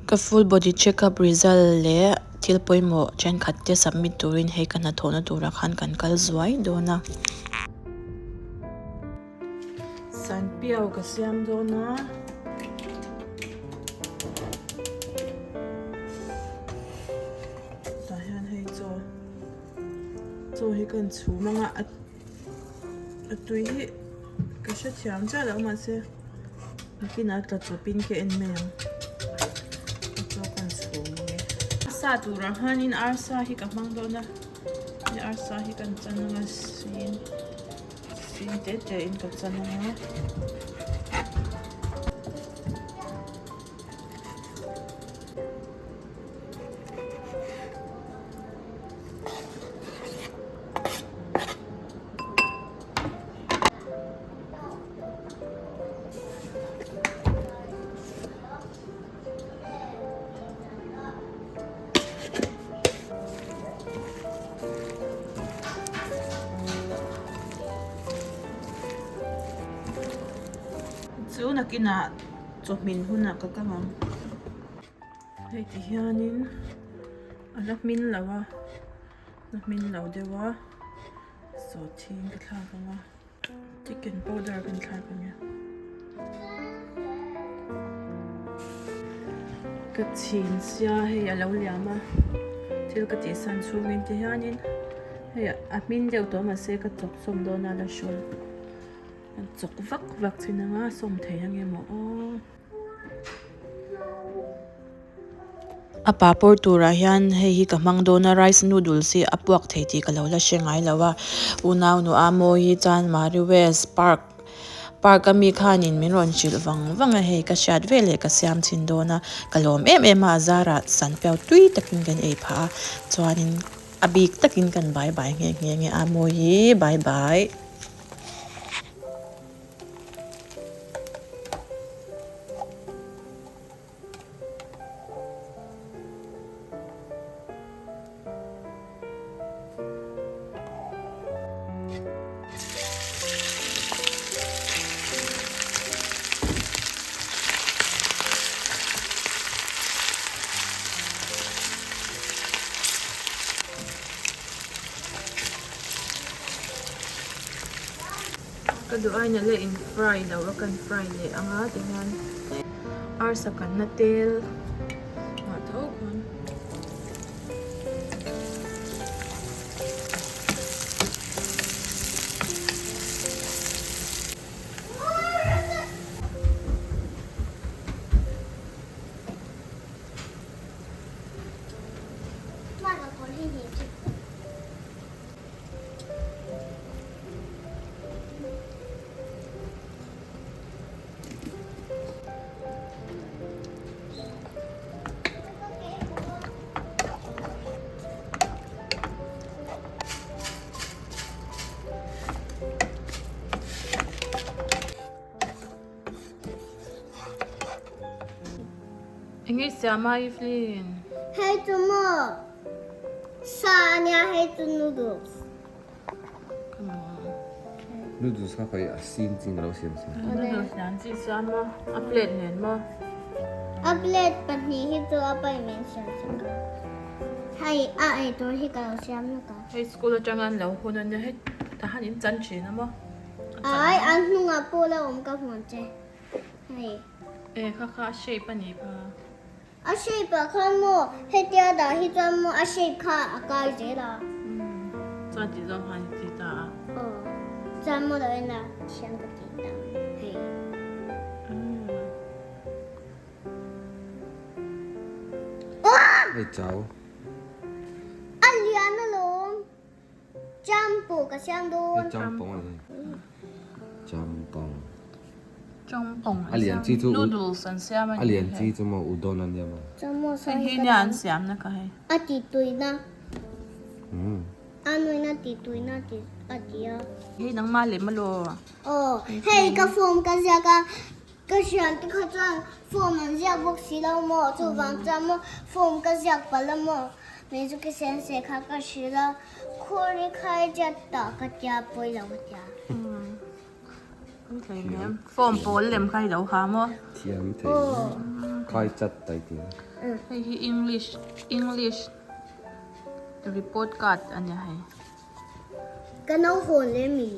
Ka full body check up result leh thil pawimawh thenkhat te submit turin hei ka hnathawhna turah khan kan kal zuai dawn a. Sanpiau ka siam dawn a. Tah hian hei chaw chaw hi ka inchhum anga a tui hi ka hrethiam chiah lo mahse. Nakinah tla chawpin ka en mai ang. Chaw kan chhum ang e. Sa turah khanin arsa hi ka hmang dawn a. Hei arsa hi kan chan ang a sin sin te te in ka chan ang a. Chu nakinah chawhmin hunah ka kang ang. Hei ti hianin a la hmin lo a, la hmin lo deuh a, sawhthing ka thlak ang a. Chicken powder kan thlak ang e. Ka chhin sia hei a lo liam a thil ka tih san chhungin ti hianin hei a hmin deuh tawh mahse ka chawk sawm dawn a la hrawl an chawk vak vak thin anga sawm thei ang emaw aw. A papawr turah hian hei hi ka hmang dawn a rice noodles hi a puak thei tih ka lo la hre ngai lo a unau nu a mawi hi chuan Mari West park park ami khanin min rawn hrilh vang vang a hei ka hriat veleh ka siam chhin dawn a ka lawm em em a a zarah sanpiau tui takin kan ei phah a chuanin a bik takin kan bye bye nghe nghe nghe a mawi hi bye bye. Ka duh aina leh in fry lo a kan fry leh ang a tihian arsa kanna tel ah tho khan. Enge siam a Evelyn? Hei chu maw sa ania hei chu noodles. Come on. Noodles kha khawi a sin chin ka lo siam sia. Noodles lian chi siam a, a plate nen maw? A plate pahnih hi chu a paih min siam sak a. Hei a ei tur hi ka lo siam lawk a. Hei school atanga an lo hun ania hei tahan in chan thin a maw? Ai an hnungah pawh la awm ka hmu ang che. Hei. E kha kha a shape a nih kha. A shape ah khan maw hetia dah hi chuan maw a shape kha a kai zel a. Umm chuan tih zawng khan i ti ta a. Aw chuan maw lo en a thiam ka ti ta hei. Umm. Hei chau. A lian alawm. Champong ka siam dawn. Hei champong a ni. Champong. Champong A lian chi chu noodles an siam a ni. A lian chi chu maw udon a nia maw. Hei hi nia an siam na ka hei. A ti tui na. A nui na ti tui na ti a ti a. Hei nangmah lem alaw. Aw hei ka form ka ziak a ka hrian te kha chuan form an ziak bawk si lo maw chuvang chuan maw form ka ziak palh a maw. Mizuki sensei kha ka hrilh a, Khuri khai jet tah ka tia pawi lo ka tia. Form pawl lem kha i lo ha maw? Thiam thei. Khai chat tai ti. Hei hi English English report card a nia hei. Ka no hawn le mi.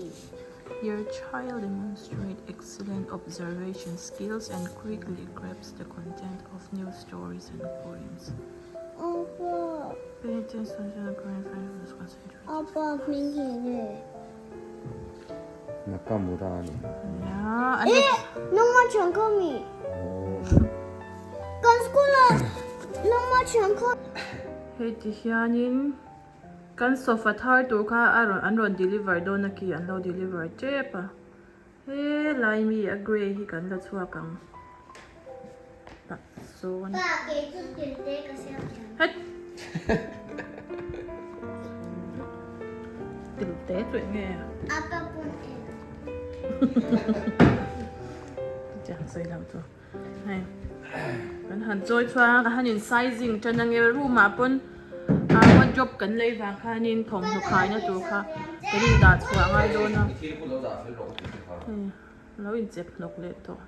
Your child demonstrate excellent observation skills and quickly grasps the content of new stories and poems. Pay attention to the current concentrate. Apa hming hi nge? Nakamura a ni. Eh, nangma thian kha mi? Kan school ah nangma thian kha. Hei ti hianin kan sofa thar tur kha a rawn an rawn deliver dawn a ki an lo deliver tep a he lai mi a grey hi kan la chhuak ang tah sawn. Pa kei chu tilte ka siam thiam. Het. Tilte chu eng nge? Apa pawn en. Chutiang sawi lo chu. Hei kan han chawi chuan a han in sizing tan ange room ah pawn a wardrobe kan lei vang khanin thawmhnaw khaina tur kha kan in dah chhuah a ngai dawn a. Hei lo inchep hnawk leh tawh.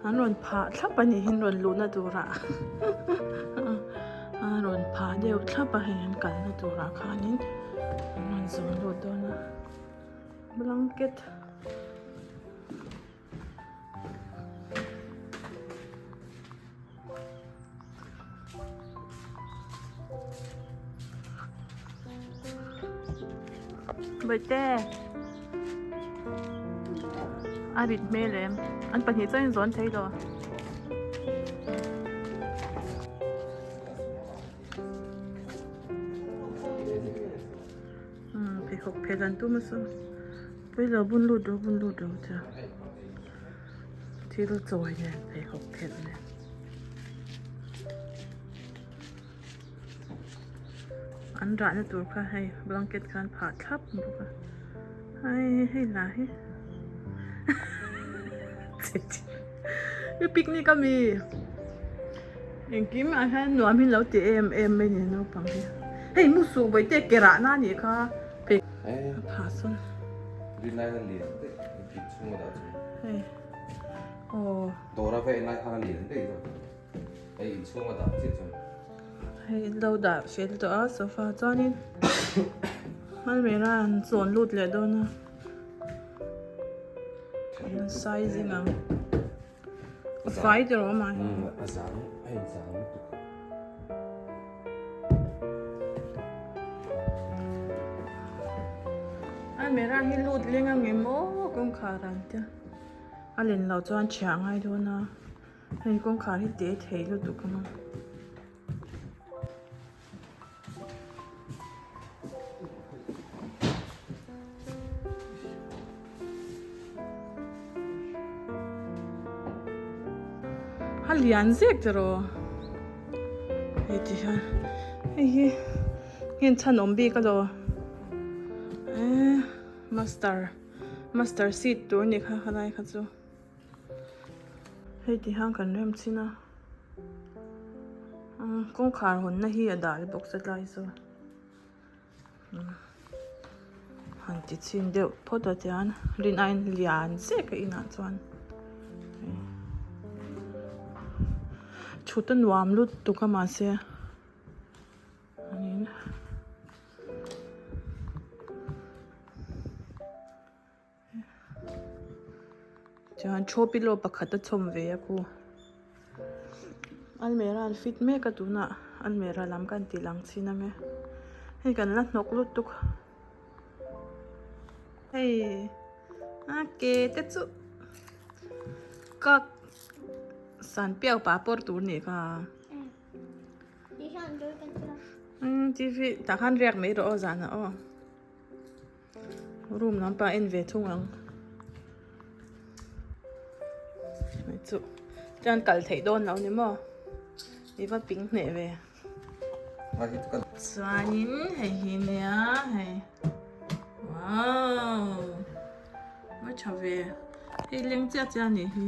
An rawn phah thlap a nih hi an rawn luhna turah a rawn phah deuh thlap a hei an kalna turah khanin an rawn zawn lut dawn a blanket. Bawihte a rit hmel em an pahnih chuan in zawn thei lo. Pheikhawk phelh an tum a saw pawilo bun lut rawh bun lut rawh chu thil chawi nen pheikhawk phelh nen an rahna tur kha hei blanket khan phah thlap bawk a hei hei lah hi picnic a mi. Engkim ah hian nuam hi lo ti em em mai ni naupang hi. Hei mu suh vawi te ke rah na nih kha phei a phah sawn. Rin lai na lian daih in chhung a dah chu. Hei aw. Dawr a vei lai khan a lian daih zawk. Hei in chhung a dah chiah chuan. Hei lo dah fel tawh a sofa chuanin almirah an chawn lut leh dawn a. An sizing ang. A fai te rawh mai. A zang a in zang lutuk. Almirah hi lut leng ang em aw kawngkhar an tia. A len loh chuan chhiah ngai dawn a. Hei kawngkhar hi te thei lutuk ang a. A lian zek tiraw hei ti hian hei hi heng chhan awm bik alaw eee master master seat tur a nih kha khalai kha chu. Hei ti hian kan rem chin a kawngkhar hawnna hi a dal bawk se tlai chu han ti chhin deuh phawt a tian rin aiin lian zek a inah chuan thut a nuam lutuk a mahse. Chuan throw pillow pakhat a chhawm ve a khu almirah an fit mek a tunah almirah lam khan tih lang chin ang e hei kan la hnawk lutuk hei a ke te chu kak san piau pa pawr tur nih kha. Tv tah khan riak mai rawh aw zanah aw. Room lampang en ve thung ang. Chu chuan kal theih dawn lo ni maw? I va ping hneh ve. Chuanin hei hi nia hei wow va tha ve hei leng chiah chiah a nih hi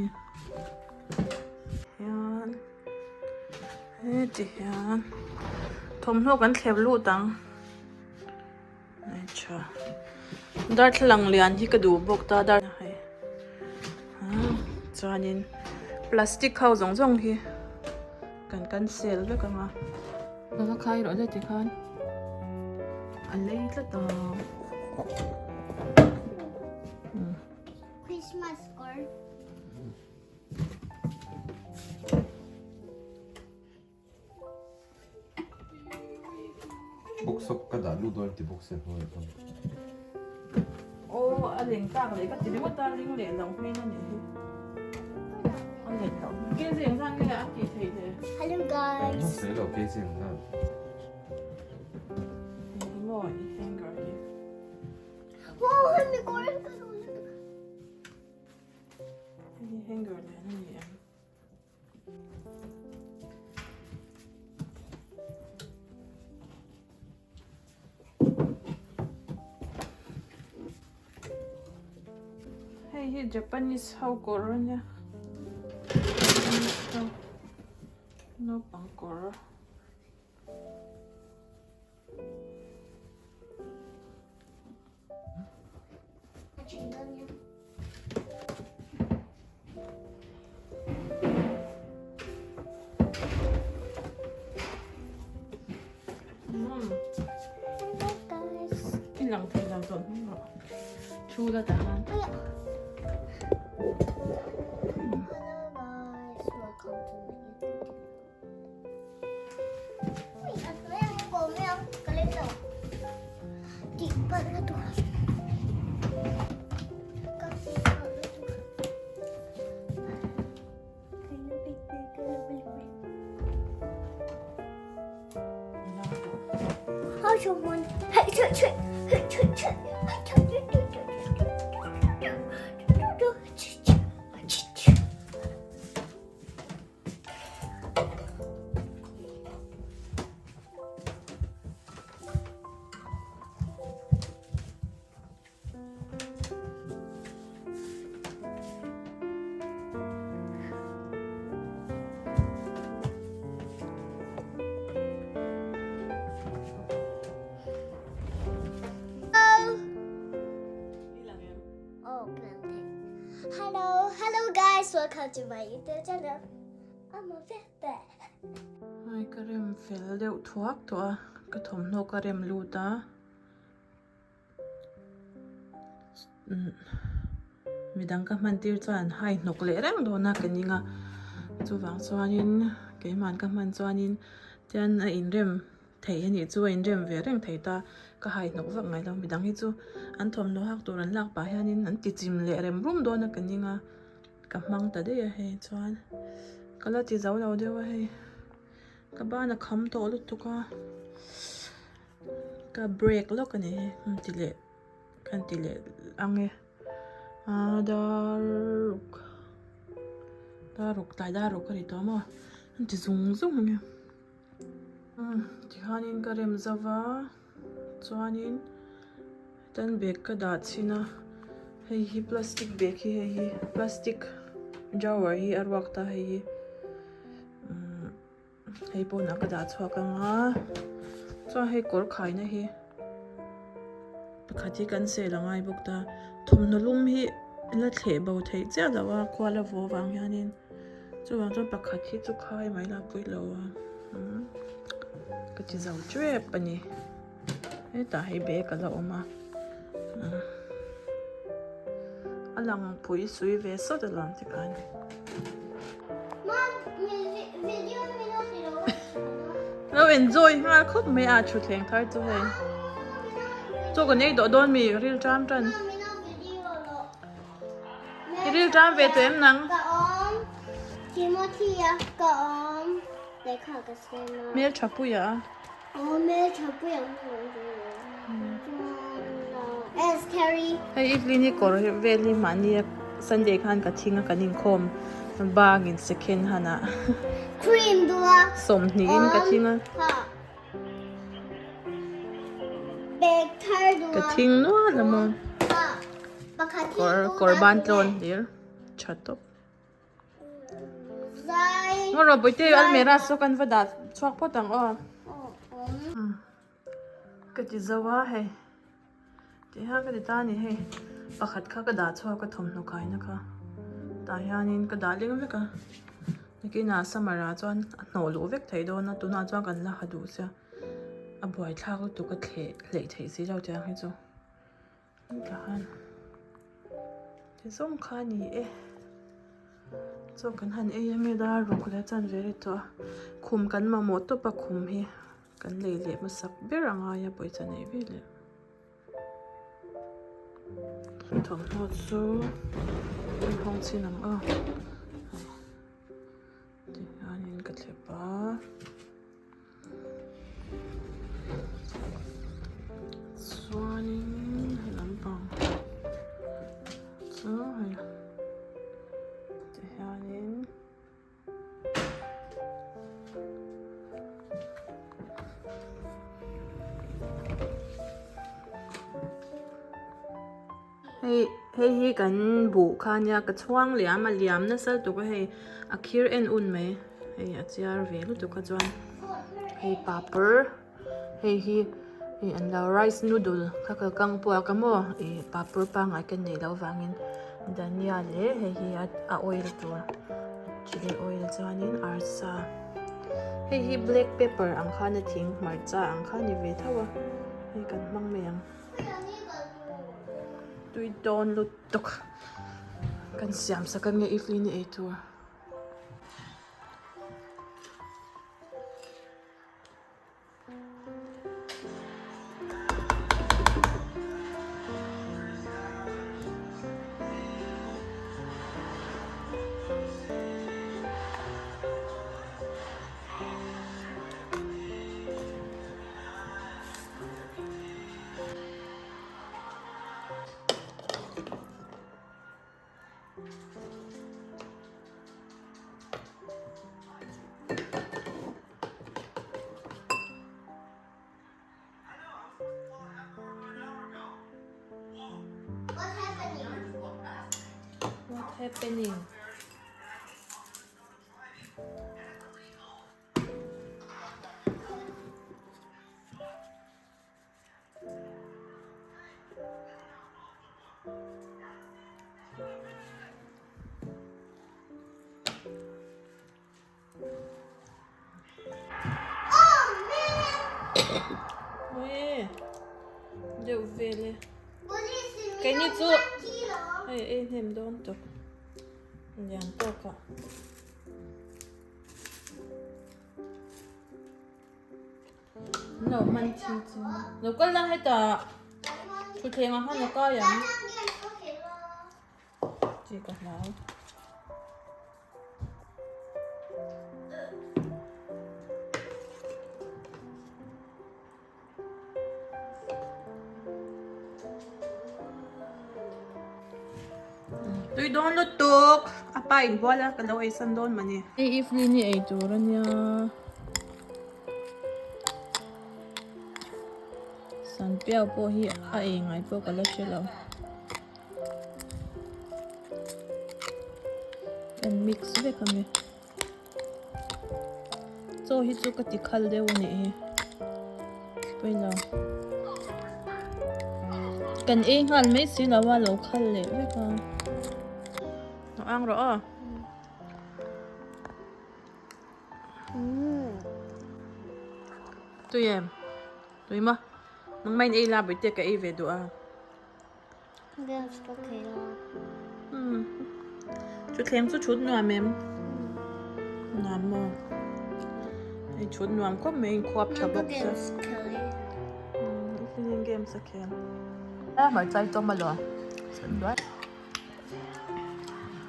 hian heti hian thawmhnaw kan thlep lut ang hei tha darthlalang lian hi ka duh bawk ta dar hei chuanin plastic ho zawng zawng hi kan cancel vek ang a ka va khai rawh le tikhan a lei tlat a Christmas kawr. Box up ka dah lut dawn ti box a hnuai ah. Aw a leng tak leh ka ti ringawt a ring leh lo hmel a nih hi. A leng lo. Ke zeng zan nge a tih theih le. Hello guys. Engmah sawi lo ke zeng zan. Eng maw i hanger hi. Wow hemi kawr ka duh lutuk. Hei hi hanger lian a ni em. Hei hi Japanese ho kawr a nia Japanese ho naupang kawr. Lang thei lo zawh hming rawh thu la tah khan. Hello, hello guys, welcome to my YouTube channel. I'm a Pepe. Hai ka rem fel deuh thuak tawh a, ka thawmhnaw ka rem lut a. Midang ka hman tir chuan hai hnawk leh reng dawn a ka ning a, chuvang chuanin keimahn ka hman chuanin tian a inrem thei a nih chu a inrem ve reng thei ta ka hai hnawk vak ngai lo midang hi chu an thawmhnaw hak tur an lak pah hianin an ti chim leh rem rum dawn a ka ning a ka hmang ta daih a hei chuan ka la ti zo lo deuh a hei ka ban a kham tawh lutuk a ka break lawk a ni hei an ti leh kan ti leh ang e aa daruk daruk tlai daruk a ni tawh maw an ti zung zung ang e. Tihianin ka rem zauh va chuanin tan bag ka dah chhin a hei hi plastic bag hi hei hi plastic drawer hi a ruak ta hei hi umm hei pawnah ka dah chhuak ang a chuan hei kawr khaina hi pakhat hi kan sel a ngai bawk ta thawmhnaw lum hi la thleh bo theih chiah loh a kual a vaw vang hianin. Chuvang chuan pakhat hi chu khai mai la pui lo a ka ti zo tep a ni hetah hei bag a la awm a a lang pui sui ve sawt alawm tikhan. Lo enjoy nghal khawp mai a thutthleng thar chu hei chaw kan ei tawh dawn mi ril ṭam ṭan. I ril ṭam ve tawh em nang? Ka awm. Timothy a ka awm. Lehkha ka sem a. Hmel ṭha puia a. Aw hmel ṭha puia S Carrie. Hei Evelyn hi kawr vel hi mahni a Sunday khan ka thing a kan inkhawm. Bangin second hand ah Cream duh a. Sawmhnihin ka thing a. Bag thar duh a. Ka thing nual a maw. Kawr kawr ban tlawn hlir tha tawp. Ngaw rawh bawihte almirah saw kan va dah chhuak phawt ang aw. Ka ti zo a hei tih hian ka ti ta a ni hei pakhat kha ka dah chhuak a thawmhnaw kaina kha tah hianin ka dah leng vek a nakinah summer ah chuan a hnawh luh vek theih dawn a tunah chuan kan la ha duh sia a buaithlak lutuk a thleh hleih theih si lo tiang hi chu tah hian ti zawng kha a ni e chaw kan han ei ange dar ruk leh a chanve ri tawh a khum kan mamawh tawp a khum hi. Kan lei leh hmasak ber a ngai a pawisa nei ve leh thawmhnaw chu an hawng chin ang a tihianin ka thlep a chuanin he lampang chu hei tihianin. Hei hei hi kan buh kha nia ka chhuang liam a liam nasa lutuk a hei a khir en un mai hei a chiar ve lutuk a chuan hei papar hei hi ih an lo rice noodle kha ka kang puak a maw ih papar pangngai ka neih loh avangin dhania leh hei hi a oil tur chilli oil chuanin arsa hei hi black pepper ang khan a thing hmarcha ang kha a ni ve tho a hei kan hmang mai ang tui dawn lutuk kan siam sak ange ifli ni ei tur. What happening? Deuh vel e. Keini chu hei ei hnem dawn tawp lian tawk ah. Lo hman thi chu lo kal na hetah thutthleng ah khan lo kai ang tih ka hlau. Tui dawn lutuk a pa in bual a ka lo ei san dawn mani. Hei evening hi ei tur a nia sanpiau pawh hi a ei ngai pawh ka la hre lo kan mix vek ang e. Chaw hi chu ka ti khal deuh a nih hi pawilo kan ei nghal mai si lo a lo khal leh vek a lo ang rawh aw tui em tui maw nangmah in ei la bawihte ka ei ve duh a. Games ka khel a. Hmm. Thuthleng chu thut nuam em? Nuam maw? Hei thut nuam khawp mai inkhuap tha bawk se. Games khel e. Hmm, games a khel. A hmarcha i tawm alawm. San duai.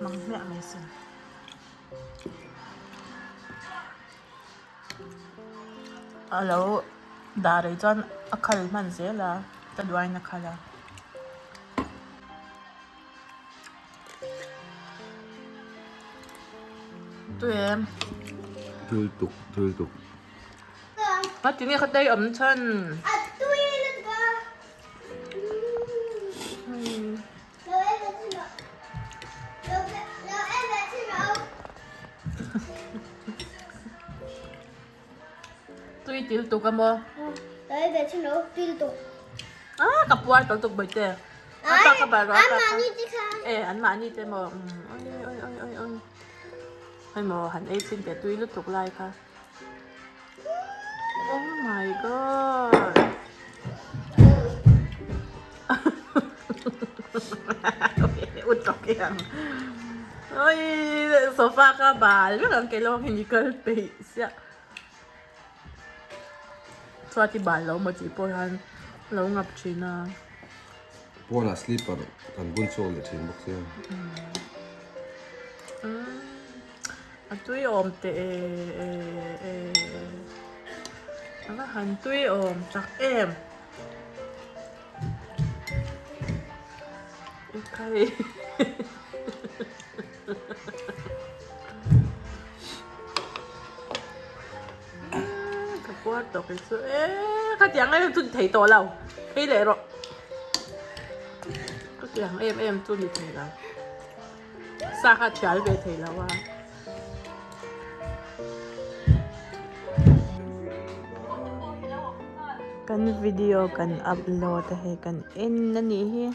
Mang hmiah mai sin. A lo dah rei chuan a khal hman zel a ka duaiin a khal a. Tui em? Tui tuk, tui tuk. A ti nge kha tei awm chhan. A tui lutuk a. Lo ei ve chhin rawh. Lo lo ei ve chhin rawh. Tui til tuk a maw? Lo ei ve chhin rawh, tui lutuk. Ah, ka puar tawh tuk bawi te. A pa ka bal rawh a pa An mahni te kha. E, an mahni te maw? Oi oi oi oi oi. Hei maw, han ei chhin teh tui lutuk lai kha. Oh my god. Ut rawk i ang. Oi, sofa ka bal vek ang kei lawng hi kal peih siah. Chuat i bal lo maw tih pawh hian lo ngap thin a. Pawnah slipper kan bun chhuak leh thin bawk sia. A tui awm teh e e e a va han tui awm tak em. Ekhai Ka puar tawk hi chu e khatiang em em chu ni thei tawh lo phei leh rawh khatiang em em chu ni thei lo. Sa kha thial ve thei lo a. Kan video kan upload a hei kan en a nih hi.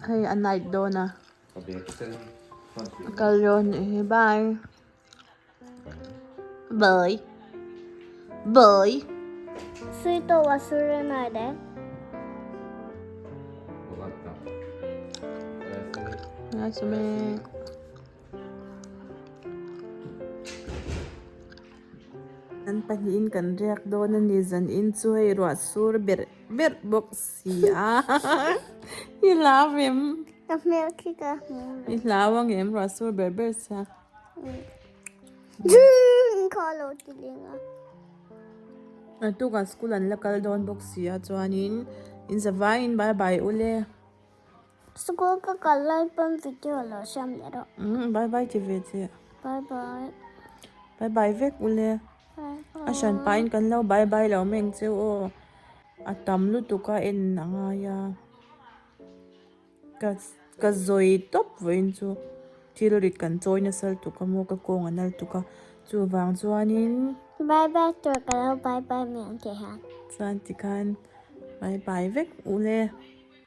Hei a night dawn a. A kal dawn nih hi bye. Bye. Bye. 水筒忘れないで。わかった。おやすみ。An pahnihin kan riak dawn a ni zan in chu hei ruah sur berh berh bawk si a i hlau em? Ka hmel khi ka hmu. I hlau ang em ruah sur berh berh sia? Khaw lo ti leng a. Naktukah school an la kal dawn bawk si a chuanin in zavaiin bye bye u le. School ka kal lai pawn video lo siam leh rawh. Umm bye bye ti ve che. Bye bye. Bye bye vek u le. A hran pahin kan lo bye bye lo meng cheu aw. A tam lutuk a en a ngai a. Ka ka zawi tawp vawiin chu thil rit kan chawi nasa lutuk a maw ka kawng a nal tuk a chuvang chuanin Bye bye tur ka lo bye bye mai ang tih hian. Chuan tikhan bye bye vek u le.